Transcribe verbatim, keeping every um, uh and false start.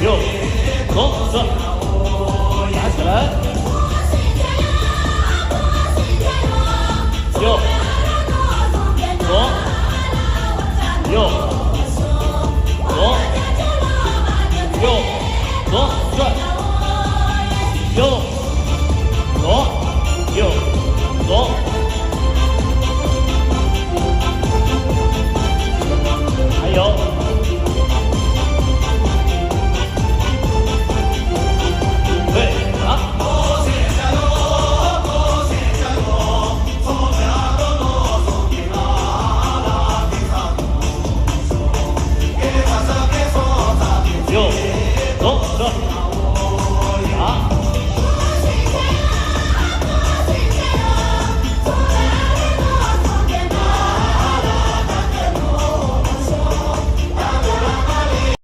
ཡོ། ལོ། ས། ཡ་ཆ་ལ། ཡོ། ལོ། ཡོ། ལོ། ཡོ། ལོ། ས། ཡོ། ལོ། ཡོ། ལོ། ཨ་ཡོ། ཧེ། ཨ། ཡོ། ལོ། ལོ།